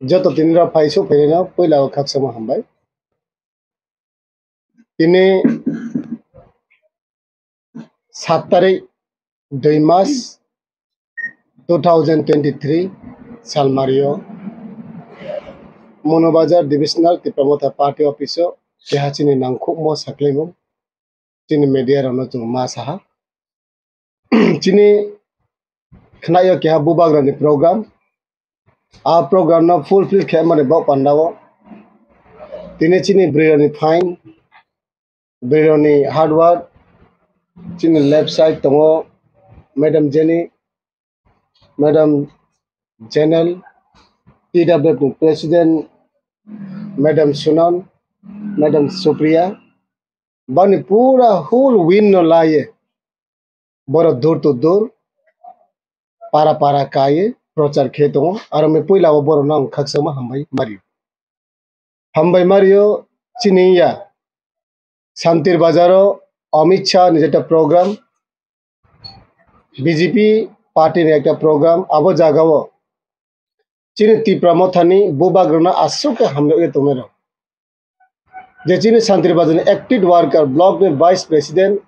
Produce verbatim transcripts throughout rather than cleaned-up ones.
Joto tini rok phai suk phairino puila o khakchangma hambai. Tini sat tarik dui mas two thousand twenty-three salmario Monobajar Divisional Tipra Motha Party Office o keha chini nangkhukmo saklaimung chini media rokno chwng ma saha. Chini khnaio keha bubagrani program. A program no fulfill khe mani bok pandao. Tini chini bwrwirokni fine, bwrwirokni hard work, chini left side tongo Madam Jenny, Madam Janel, T W F ni President, Madam Sunan, Madam Supriya, bani pura whole win no laye, boro door to door, para para kaye prochar khe tongo. Aro me puila o boro no ang khakchangma hambai mario. Hambai mario chini ya Santir Bazaro Amit Shah ni jeta program, B J P party ni ekta program, abo jagao chini Tipra Mothani bubagrokno aswk khe hamjakwi tongnai rok. Je chini Santir Bazarni active worker, block ni vice president,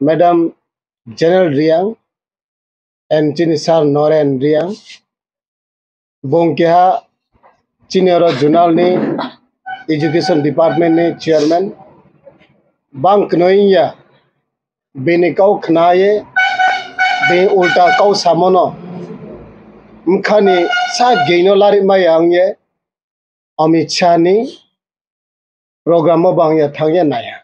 Madam General Riang and chini Sir Noren Riang. Bong keha chini oro zonal ni education department ni chairman. Bang knoiya bini kau khnaye, bini ulta kau samono mkhani sa geino lari maya wngye Amit Shah ni program o bangya thangya naiha.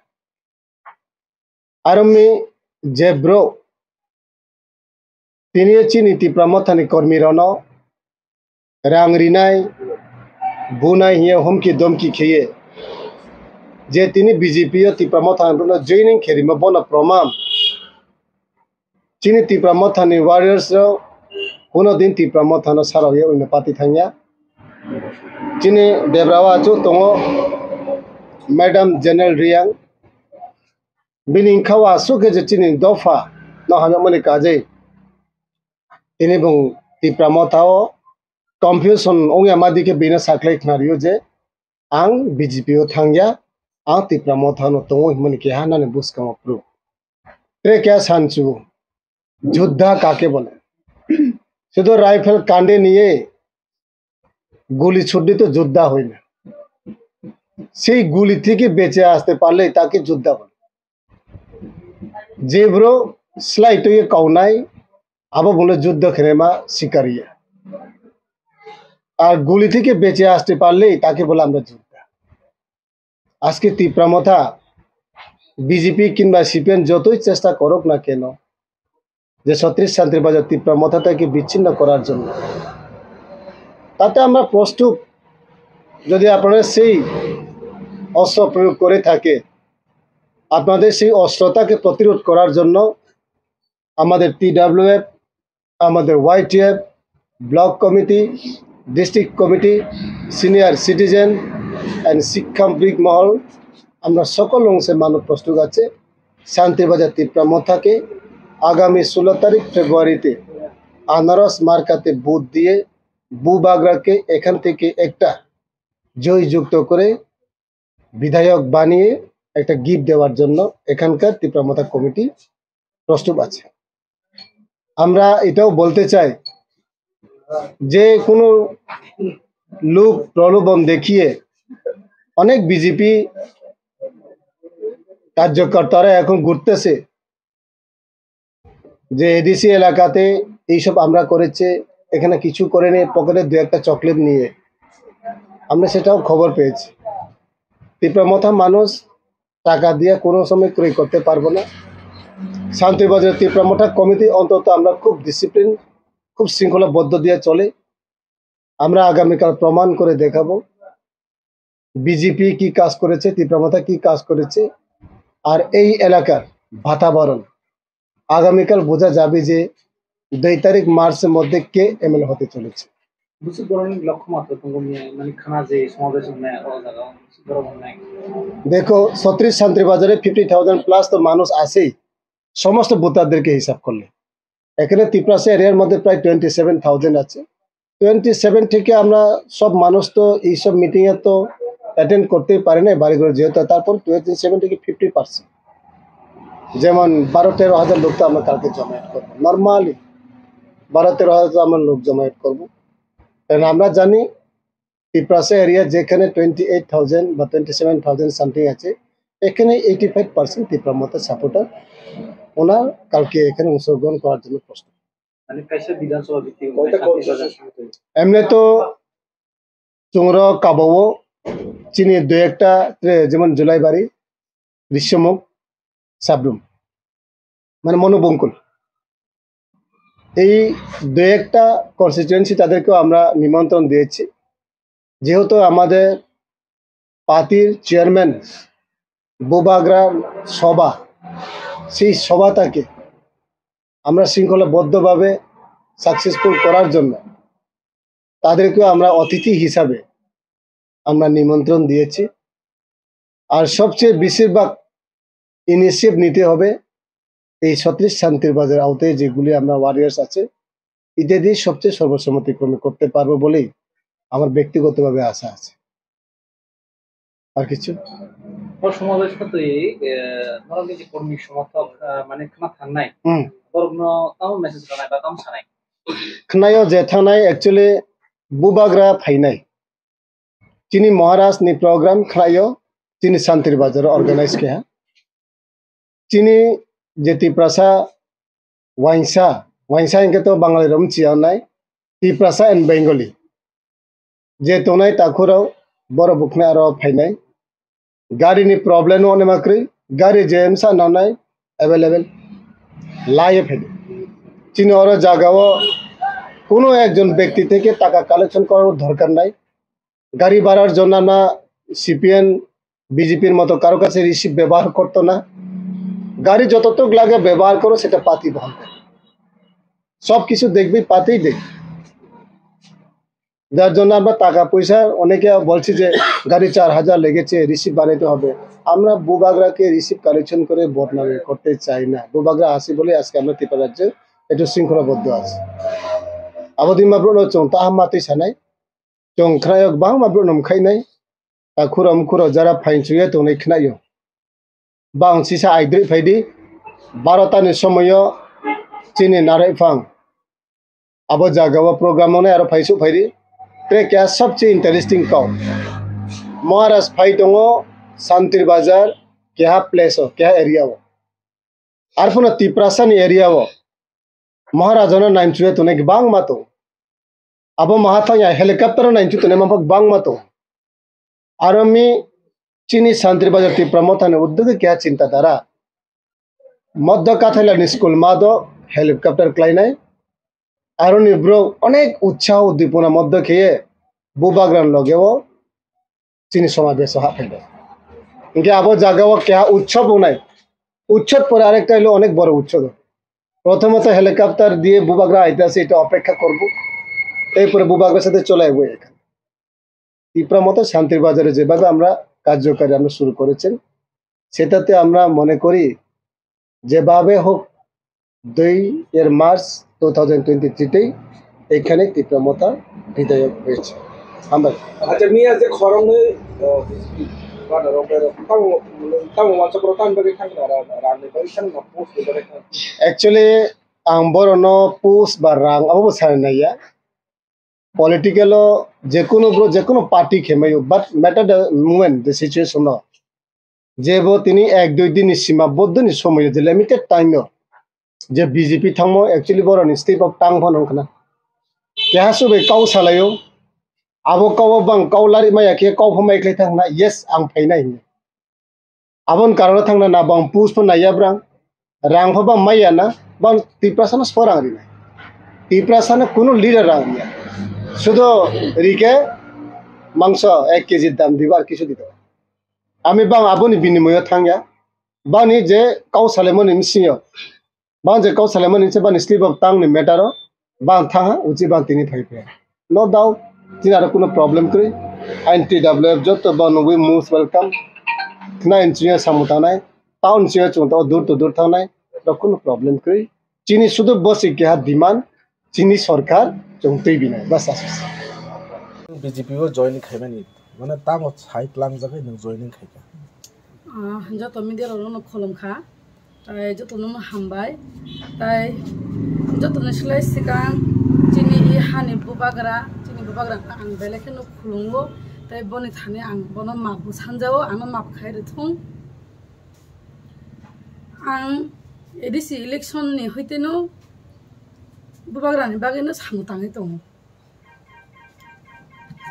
Aroni je bro tini chini Tipra Mothani kormi rono rang rinai, bunai hiya humki domki kheye. Je tini B J P o Tipra Mothani rono joining kherima bono proman. Chini Tipra Mothani warriors rok kuno din Tipra Mothano sarok ye uino pati thangya. Chini Debra o achuk tongo Madam General Riang. Bini wngkha o aswk khe je chini dopha no hamjakmani kajei. Tini bung Tipra Motha o confusion wngya ma dikhe bini saklai khna rio je ang B J P o thangya, ang Tipra Motha no tongo himani keha nani bwskango proof. Tre kya sanchu, juddha kake bole? Sudhu rifle kande niye guli chuddi to juddha hoy na. Sei guli theke beche aste parle take juddha bole. Je bro slai to ye kaunai, abo bole juddha khenema sikariya. Ar guli theke beche aste parle take bole amra juddha. Aske Tipra Motha, B J P kinba C P M jotoi chesta korok na keno, je ছত্রিশ শান্তির বাজার Tipra Motha থেকে বিচ্ছিন্ন করার জন্য, তাতে আমরা প্রস্তুত। যদি আপনারা সেই অস্ত্র প্রয়োগ করে থাকে, আপনাদের সেই অস্ত্রতাকে প্রতিরোধ করার জন্য আমাদের টিডাব্লিউএফ, আমাদের YTF, block committee, district committee, senior citizen and শিক্ষাবিদ মহল, আমরা সকল অংশে মানব প্রস্তুত আছে। শান্তিবাজার তিপ্রা মথাকে আগামী ষোলো তারিখ ফেব্রুয়ারিতে আনারস মার্কাতে ভোট দিয়ে বুবাগরাকে এখান থেকে একটা জয়যুক্ত করে বিধায়ক বানিয়ে একটা গিফট দেওয়ার জন্য এখানকার তিপ্রা মথা কমিটি প্রস্তুত আছে। আমরা এটাও বলতে চাই যে কোনো লোভ প্রলোভন দেখিয়ে অনেক বিজেপি কার্যকর্তারা এখন ঘুরতেছে যে এডিসি এলাকাতে এইসব আমরা করেছে, এখানে কিছু করে নিয়ে পকেটে দু একটা চকলেট নিয়ে, আমরা সেটাও খবর পেয়েছি। তিপ্রা মথা মানুষ টাকা দিয়ে কোনো সময় ক্রয় করতে পারবো না। শান্তিবাজার তিপ্রা মথা কমিটি অন্তত আমরা খুব ডিসিপ্লিন, খুব শৃঙ্খলাবদ্ধ দিয়ে চলে। আমরা আগামীকাল প্রমাণ করে দেখাবো বিজেপি কি কাজ করেছে, তিপ্রা মথা কি কাজ করেছে। আর এই এলাকার বাতাবরণ আগামীকাল বোঝা যাবে যে দুই তারিখ মার্চের মধ্যে কে এমএলএ হতে চলেছে। Bwswk borokni lok khuma tongmani khana je সমাবেশ wngnai o jaga o bwswk borok wngnai. দেখো, ছত্রিশ শান্তির বাজারে ফিফটি থাউজেন্ড প্লাস তো মানুষ আছেই, সমস্ত ভোটারদেরকে হিসাব করলে। এখানে তিপ্রাসা এরিয়ার মধ্যে প্রায় টোয়েন্টি সেভেন থাউজেন্ড আছে। টোয়েন্টি সেভেন থেকে আমরা সব মানুষ তো এইসব মিটিং এ তো অ্যাটেন্ড করতেই পারে না বাড়ি ঘরে, যেহেতু তারপর টোয়েন্টি সেভেন থেকে ফিফটি পার্সেন্ট, যেমন বারো তেরো হাজার লোক তো আমরা কালকে জমায়েত করবো, নর্মালি বারো তেরো হাজার তো আমরা লোক জমায়েত করবো। কারণ আমরা জানি তিপ্রাসা এরিয়া যেখানে টোয়েন্টি এইট থাউজেন্ড বা টোয়েন্টি সেভেন থাউজেন্ড সামথিং আছে, এখানে এইটি ফাইভ পার্সেন্ট তিপ্রা মথা সাপোর্টার ওনার কালকে এখানে অংশগ্রহণ করার জন্য প্রস্তুত। মানে, কাইসা বিধানসভা ভিত্তিক কয়টা মানে, কনস্টিটিউয়েন্সি? এমনি তো চুংরো কাবাও চিনি দু একটা, ত্রে-, যেমন জুলাইবাড়ি, ঋষ্যমুখ, সাবরুম, মানে মনোবঙ্কুল, এই দু একটা কনস্টিটিউয়েন্সি তাদেরকেও আমরা নিমন্ত্রণ দিয়েছি। যেহেতু আমাদের পার্টির চেয়ারম্যান বুবাগ্রার সভা, সেই সভাটাকে আমরা শৃঙ্খলাবদ্ধভাবে সাকসেসফুল করার জন্য তাদেরকেও আমরা অতিথি হিসাবে আমরা নিমন্ত্রণ দিয়েছি। আর সবচেয়ে বেশিরভাগ ইনিশিয়েটিভ নিতে হবে এই ছত্রিশ শান্তির বাজার আওতায় যেগুলি আমরা ওয়ারিয়ার্স আছে, ইত্যাদি সবচেয়ে সর্বসম্মতিক্রমে করতে পারবো বলেই আমার ব্যক্তিগতভাবে আশা আছে। আর কিছু? Bo sumajoi satwi, eh, norokni je kormi somothok, ah, mane khna thangnai. Hmm. Borokno tamo message rwnai ba tamo sanai? Khnaio je thangnai, actually, bubagra phainai. Chini Maharaj ni program khnaio, chini Santir Bazar organize khe ha. Chini je Tiprasa wainsa, wainsa hingke to Bangali rom chiya nai, Tiprasa and Bengali. Je tongnai takhurok, borok bukhna aro phainai. Gari ni problem no onema kwrwi, gari je msa nanai available. Laiye phaidi. Chini oro jaga o kuno ekjon bekti theke taka collection korar dorkar nai. গাড়ি ভাড়ার জন্য আমরা সিপিএন, বিজেপির মতো কারো কাছে রিসিভ ব্যবহার করতো না। গাড়ি যতটুক লাগে ব্যবহার করো, সেটা পাতি বহন করে। সব কিছু দেখবি, পাতিই দেখবি। যার জন্য আমরা টাকা পয়সা, অনেকে বলছে যে গাড়ি চার হাজার লেগেছে, রিসিভ বানাইতে হবে। আমরা বুবাগ্রাকে রিসিভ কালেকশন করে বদনামে করতে চাই না। বুবাগ্রা আসি বলে আজকে আমরা ত্রিপুরা রাজ্যে একটু শৃঙ্খলাবদ্ধ আছি। Abo di ma bro no chwng ta hamma twi sanai. Chwng khnaio, bangma bro no mkhainai. Ta khuro mkhuro jara phain chuya tongnai khnaio. Bang sisa aidrwi phaidi. Barota ni somoyo chini narai phang. Abo jaga o program onai aro phaisuk phaidi. Tre kya sabse interesting kau. Maharaj phai tongo Santir Bazar, keha place o, keha area o. Arphano Tiprasa ni area o Maharajano naimchuya tongnai kwbangma tongo. Abo maha thangya helicopter o naimchu tongnai manpha kwbangma tongo. Aro mi chini Santir Bazar Tipra Mothani uddogwi keha chinta dhara. Madhya Kathailani school mado helicopter klainai. Aroni bro onek utsaho udipona madhya kheye bubagrani logeo chini somaj beso haphailai. Hingke abo jagao keha utsob wngnai. Utsob pore arekta hilo onek boro utsob. Prothomot helicopter diye bubagra aitase, eta opekha korbo. Erpore bubagra sathe chole aiboi ekhan. Tipra Motha Santir Bazare jebabe amra karjokari amra shuru korechi, setatte amra mone kori jebabe hok dui er March two thousand twenty-three tei ekhane Tipra Motha bidayok hoyechi. Hambai. Acha, miya je khoroknwi, uh, banner rok, tamo, tamo wansok rok tamo bagwi thangna ra-, rang ni bagwi thangna post ni bagwi thang. Actually, ang borokno post ba rang abo bo sanai naiya. Political o jekunu bro, jekunu party khemaio, but matter the moment, the situation no. Je bo tini ek dui din ni sima boddo ni somoyo, je limited time no, je B J P thangmo, actually boroni step up tang phano wngkhna. Keha subai kau salaio, abo kau o bang kau lari maya khe kau pho mai khlai thangna, yes, ang phainai hinwi. Aboni karon thangna na bang post pho naiya brang, rang pho bang maiya na, bang Tiprasa no spo rang rinai. Tiprasa no kunu leader rang riya. Sudo rike mangso ek K G dam diba ar kisu diba. Ami bang aboni binimoyo thangya. Bani je kau salemoni misingo. Bang je kau salaimani se bani slip of tongue ni matter o bang thang ha, uchi bang tini phai phe. No doubt, tini aro kuno problem kwrwi. N T W F joto bang nugwi most welcome. Khna inchiya samu tanai, town chiya chung to dur to dur thangnai, to kuno problem kwrwi. Chini sudu bosi keha demand, Chini sorkar chwng twi binai, bas aswk. B J P o join khaimani, mane tamo sai tlangjagwi nwng joining khaikha? Ah, joto media rokno khulumkha, tai jotono hambai, tai jotoni slai swkang chini i hani bubagra, chini bubagra ang belai kheno khulumgo, tai boni thani ang bono map bo sanjao, ano map khai rwthung. Ang A D C election ni hoiteno bubagrani bagwino samung tangwi tongo.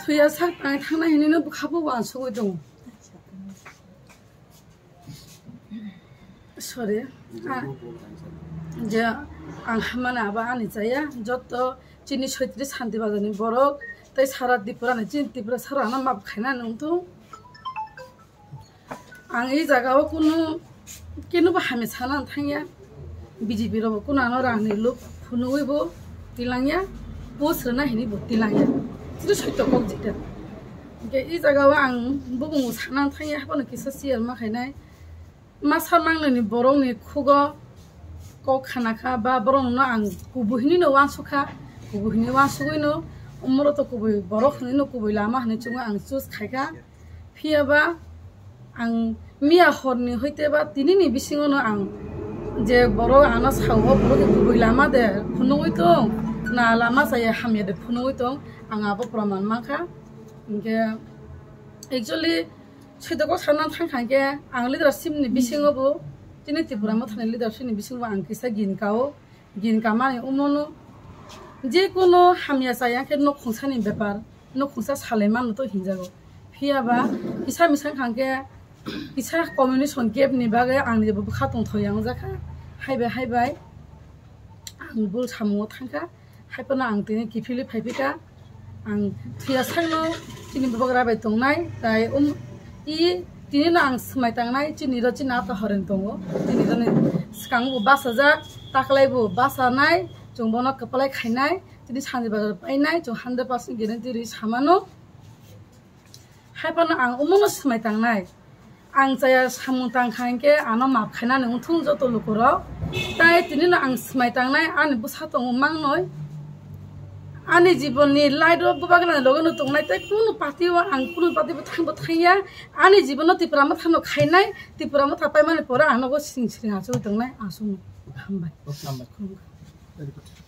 Thuya sak tangwi thangna hinwi no bwkha bo uansugwi tongo. Sorry. A-, je ang hamani abo ani chaya, joto chini soitri Santi Bazar ni borok tei sara Tripura ni, chini Tripura sara ano map khaina nungthung. Ang e jaga o kunu kenu bo hamya sana thangya. B J P rok bo kunu ano rang ni lob phunugwi bo tilangya, post rwna hinwi bo tilangya. Chini soito kok jita. Hingke e jaga o ang bubung sana thangya, haphano kisa share ma khainai. Masa mangnani borok ni khugo kok khana kha ba borok no ang kubui hinwi no uansuk kha, kubui hinwi uansugwi no umoro to kubui borok hinwi no kubui lama hinwi chwngwi ang choose khai kha. Phiya ba ang miya hor ni hoite ba tini ni bisingo no ang je borok ano sao, borok ni kubui lama de phunugwi tong, na lama chaya hamya de phunugwi tong, ang abo proman mankha. Hingke actually soito kok sana thang kha hingke ang leadership ni bisingo bo, chini Tripura Motha ni leadership ni bisingo ang kisa gin kao. Gin kamani umono je kono hamya chaya khe nok khungsa ni bepar, nok khungsa salai mano to hinjago. Phiya ba kisa misa kha khe kisa communication gap ni bagwi ang ni bo bwkha tongthok yang jakha. Haibai haibai ang bul samungo thangkha. Haiphano ang tini kiphilwi phaiphikha. Ang thuya sakno chini bubagra bai tongnai, tai um, i tini no ang swmai tangnai, chini ro chini ata horeng tongo, tini ro ni swkang bo bachajak, taklai bo bachanai, chwng bono kwplai khainai, tini Santi Bazar painai, chwng hundred percent guarantee rwi samano. Haiphano ang omono swmai tangnai. Ang chaya samung tang kha hinkhe ano maaf khainani wngthung joto lukurok. Tai tini no ang swmai tangnai ani bwsa tongo mangnoi. Ani jibon ni light o bubagra ni loge no tongnai, tai kunu party o ang kunu party bo thang bo thangya. Ani jibon no Tipra Motha no khainai, Tipra Motha paimani pore ano bo sring sring achugwi tongnai. Aswk hambai. Hambai. Very good.